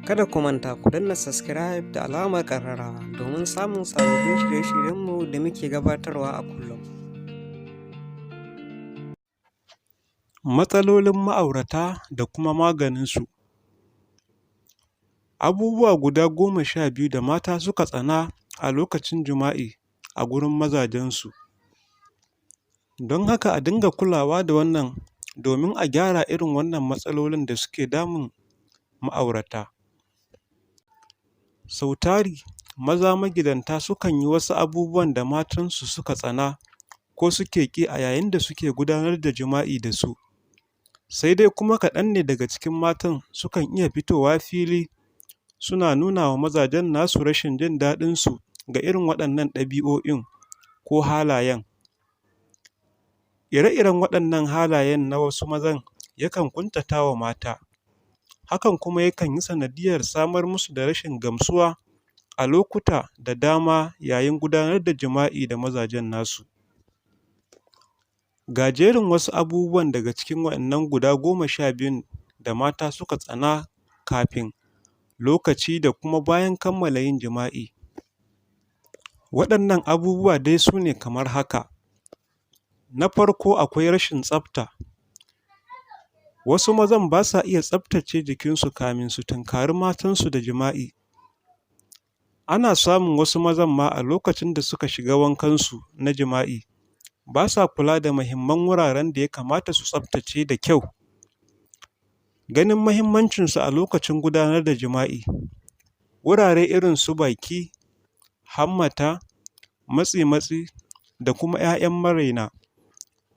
Kada ku manta ku danna subscribe da alamar ƙararrawa domin samun sababbin shirye-shiryenmu da muke gabatarwa a kullum. Matsalolin ma'aurata da kuma maganinsu. Abubuwa guda 12 da mata suka tsana a lokacin jima'i a gurin mazajensu. Don haka a dinga kulawa da wannan domin a gyara irin wannan matsalolin da suke damun ma'aurata. Sau tari maza magidanta sukan yi wasu abubuwan da matansu suka tsana ko suke ƙi a yayin da suke gudanar da jima'i da su. Sai dai kuma kaɗan ne daga cikin matan sukan iya fitowa fili suna nuna wa mazajen nasu rashin jin daɗinsu ga irin waɗannan ɗabi'o'in ko halayen. Ire-iren waɗannan halayen na wasu mazan yakan ƙuntata wa mata, hakan kuma yakan yi sanadiyyar samar musu da rashin gamsuwa a lokuta da dama yayin gudanar da jima'i da mazajen nasu. Ga jerin wasu abubuwan daga cikin waɗannan guda 12n da mata suka tsana kafin, lokaci da kuma bayan kammala yin jima'i. Waɗannan abubuwa dai su ne kamar haka: Na farko akwai rashin tsafta, wasu mazan ba sa iya tsaftace jikinsu kamin su tunkari matansu da jima'i. Ana samun wasu mazan ma a lokacin da suka shiga wankansu na jima'i, ba sa kula da muhimman wuraren da ya kamata su tsaftace da kyau. Ganin muhimmancinsu a lokacin gudanar da jima'i, wurare irin su baki, hammata, matse-matsi da kuma ‘ya'yan maraina,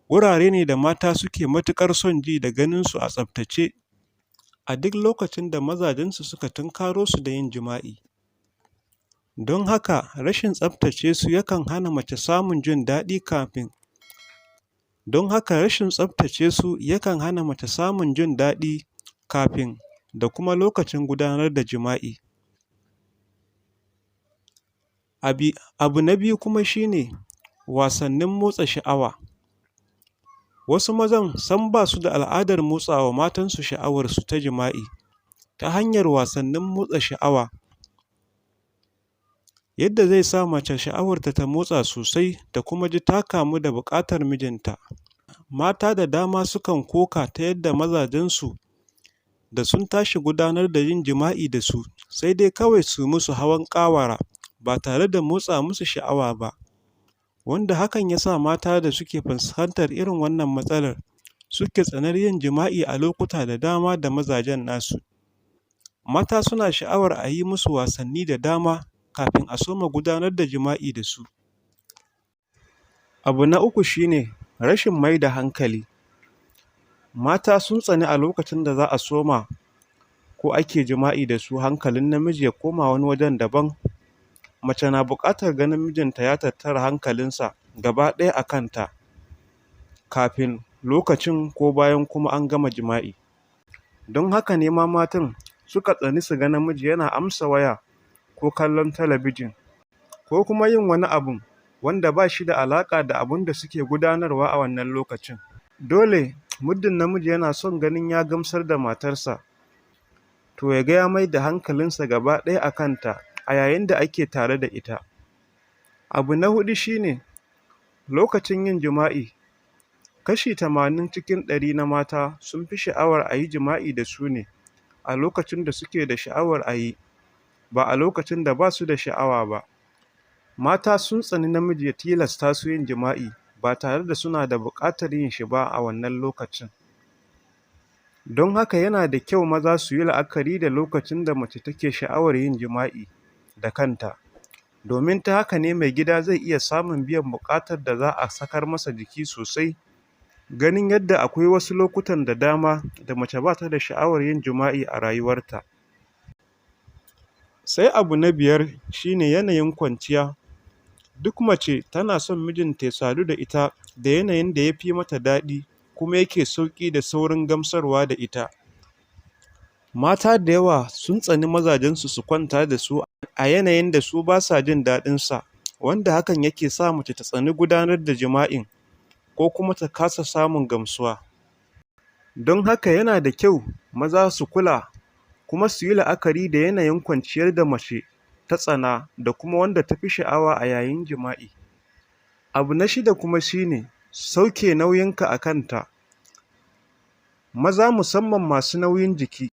wurare ne da mata suke matuƙar son ji da ganinsu a tsaftace a duk lokacin da mazajensu suka tunkaro su da yin jima'i. Don haka rashin tsaftace su yakan hana mace samun jin daɗi kafin Don haka rashin tsaftace su yakan hana mace samun jin daɗi kafin da kuma lokacin gudanar da jima'i. Abu na biyu kuma shi ne wasannin motsa sha'awa. Wasu mazan sam ba su da al'adar motsa wa matansu sha'awarsu ta jima'i ta hanyar wasannin motsa sha'awa, yadda zai sa mace sha'awarta ta motsa sosai ta kuma ji ta kamu da buƙatar mijinta. Mata da dama sukan koka ta yadda mazajensu da sun tashi gudanar da yin jima'i da su, sai dai kawai su yi musu hawan ƙawara ba tare da motsa musu sha'awa ba, wanda hakan ya sa mata da suke fuskantar irin wannan matsalar suke tsanar yin jima'i a lokuta da dama da mazajen nasu. Mata suna sha'awar a yi musu wasanni da dama kafin a soma gudanar da jima'i da su. Abu na uku shi ne rashin mai da hankali. Mata sun tsani a lokacin da za a soma ko ake jima'i da su hankalin namiji ya koma wani wajen daban. Mace na buƙatar ganin mijinta ya tattara hankalinsa gaba ɗaya a kanta kafin lokacin ko bayan kuma an gama jima'i. Don haka ne ma matan suka tsani su ga namiji yana amsa waya ko kallon talabijin ko kuma yin wani abun wanda ba shi da alaƙa da abun da suke gudanarwa a wannan lokacin. Dole muddin namiji yana son ganin ya gamsar da matarsa, to ya ga ya mai da hankalinsa gaba ɗaya a kanta a yayin da ake tare da ita. Abu na huɗu shi ne lokacin yin jima'i, kashi 80% na mata sun fi sha'awar a yi jima'i da su ne a lokacin da suke da sha'awar a yi, ba a lokacin da ba su da sha'awa ba. Mata sun tsani namiji ya tilasta su yin jima'i ba tare da suna da buƙatar yin shi ba a wannan lokacin. Don haka yana da kyau maza su yi la'akari da lokacin da mace take sha'awar yin jima'i da kanta, domin ta haka ne maigida zai iya samun biyan buƙatar da za a sakar masa jiki sosai, ganin yadda akwai wasu lokutan da dama da mace ba ta da sha'awar yin jima'i a rayuwarta. Sai abu na biyar shi ne yanayin kwanciya. Duk mace tana son mijinta ya sadu da ita da yanayin da ya fi mata daɗi kuma yake sauƙi da saurin gamsarwa da ita. Mata da yawa sun tsani mazajensu su kwanta da su a yanayin da su ba sa jin daɗinsa, wanda hakan yake sa mace ta tsani gudanar da jima'in ko kuma ta kasa samun gamsuwa. Don haka yana da kyau maza su kula Kuma su yi la'akari da yanayin kwanciyar da mace ta tsana da kuma wanda ta fi sha'awa a yayin jima'i. Abu na shida kuma shi ne sauke nauyinka a kanta. Maza, musamman masu nauyin jiki,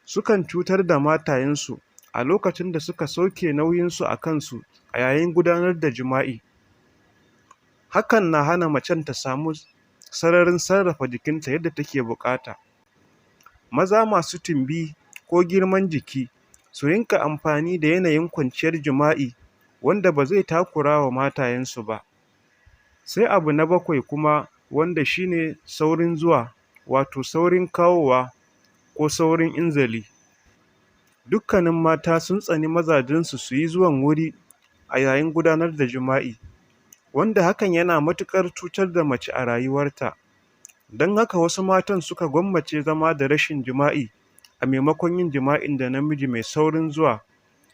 sukan cutar da matayensu a lokacin da suka sauke nauyinsu a kansu a yayin gudanar da jima'i. Hakan na hana macen ta samu sararin sarrafa jikinta yadda take buƙata. Maza masu tumbi ko girman jiki su rinƙa amfani da yanayin kwanciyar jima'i wanda ba zai takura wa matayensu ba. Sai abu na bakwai kuma, wanda shi ne saurin zuwa, wato saurin kawowa ko saurin inzali. Dukkanin mata sun tsani mazajensu su yi zuwan wuri a yayin gudanar da jima'i, wanda hakan yana matuƙar cutar da mace a rayuwarta. Don haka wasu matan suka gwammace zama da rashin jima'i a maimakon yin jima'in da namiji mai saurin zuwa,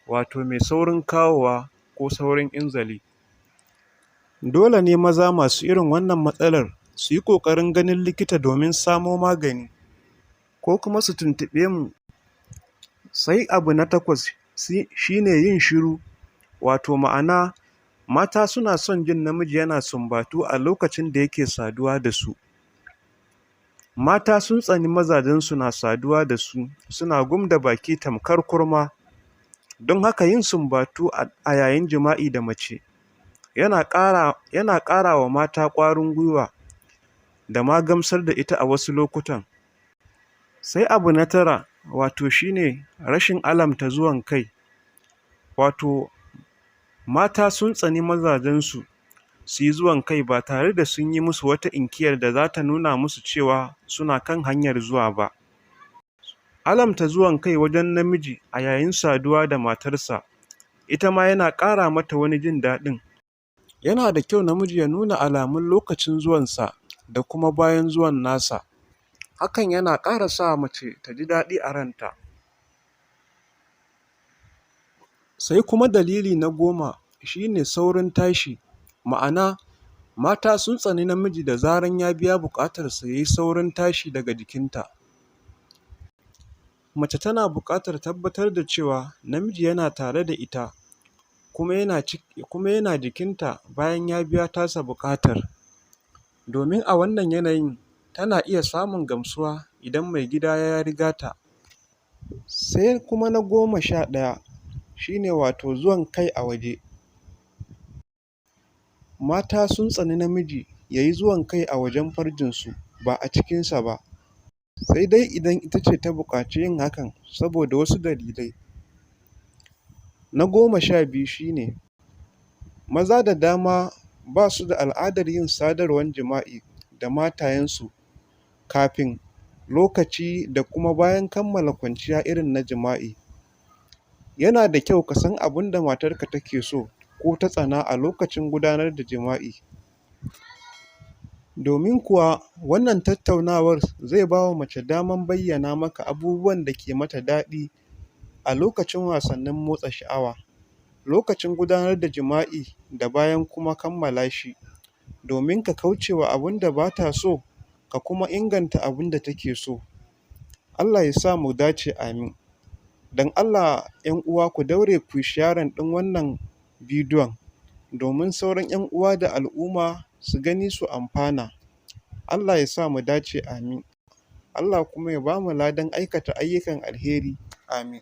wato mai saurin kawowa ko saurin inzali. Dole ne maza masu irin wannan matsalar su yi ƙoƙarin ganin likita domin samo magani, ko kuma su tuntuɓe mu. Sai abu na takwas shi ne yin shiru, wato ma'ana mata suna son jin namiji yana sumbatu a lokacin da yake saduwa da su. Mata sun tsani mazajensu na saduwa da su suna gum da baki tamkar kurma. Don haka yin sumbatu a yayin jima'i da mace yana ƙara wa mata ƙwarin gwiwa da ma gamsar da ita a wasu lokutan. Sai abu na tara, wato shi ne rashin alamta zuwan kai, wato mata sun tsani mazajensu su yi zuwan kai ba tare da sun yi musu wata inkiyar da za ta nuna musu cewa suna kan hanyar zuwa ba. Alamta zuwan kai wajen namiji a yayin saduwa da matarsa ita ma yana ƙara mata wani jin daɗin. Yana da kyau namiji ya nuna alamun lokacin zuwansa da kuma bayan zuwan nasa. Hakan yana ƙara sa mace ta ji daɗi a ranta. Sai kuma dalili na 10 shi ne saurin tashi, ma'ana mata sun tsani namiji da zaran ya biya buƙatarsa ya yi saurin tashi daga jikinta. Mace tana buƙatar tabbatar da cewa namiji yana tare da ita kuma yana jikinta bayan ya biya tasa buƙatar. Domin a wannan yanayin tana iya samun gamsuwa idan maigida ya riga ta. Sai kuma na 11 shi ne wato zuwan kai a waje. Mata sun tsani namiji ya yi zuwan kai a wajen farjinsu ba a cikinsa ba, sai dai idan ita ce ta buƙaci yin hakan saboda wasu dalilai. Na 12 shi ne maza da dama ba su da al'adar yin sadarwar jima'i da matayensu kafin, lokaci da kuma bayan kammala kwanciya irin na jima'i. Yana da kyau ka san abin da matarka take so ko ta tsana a lokacin gudanar da jima'i. Domin kuwa wannan tattaunawar zai ba wa mace damar bayyana maka abubuwan da ke mata daɗi a lokacin wasannin motsa sha'awa, lokacin gudanar da jima'i da bayan kuma kammala shi, domin ka kauce wa abin da ba ta so ka kuma inganta abin da take so. Allah ya sa mu dace, amin. Don Allah 'yan uwa, ku daure ku yi sharing ɗin wannan bidiyon domin sauran 'yan uwa da al'umma su gani su amfana. Allah ya sa mu dace, amin. Allah kuma ya ba mu ladan aikata ayyukan alheri, amin.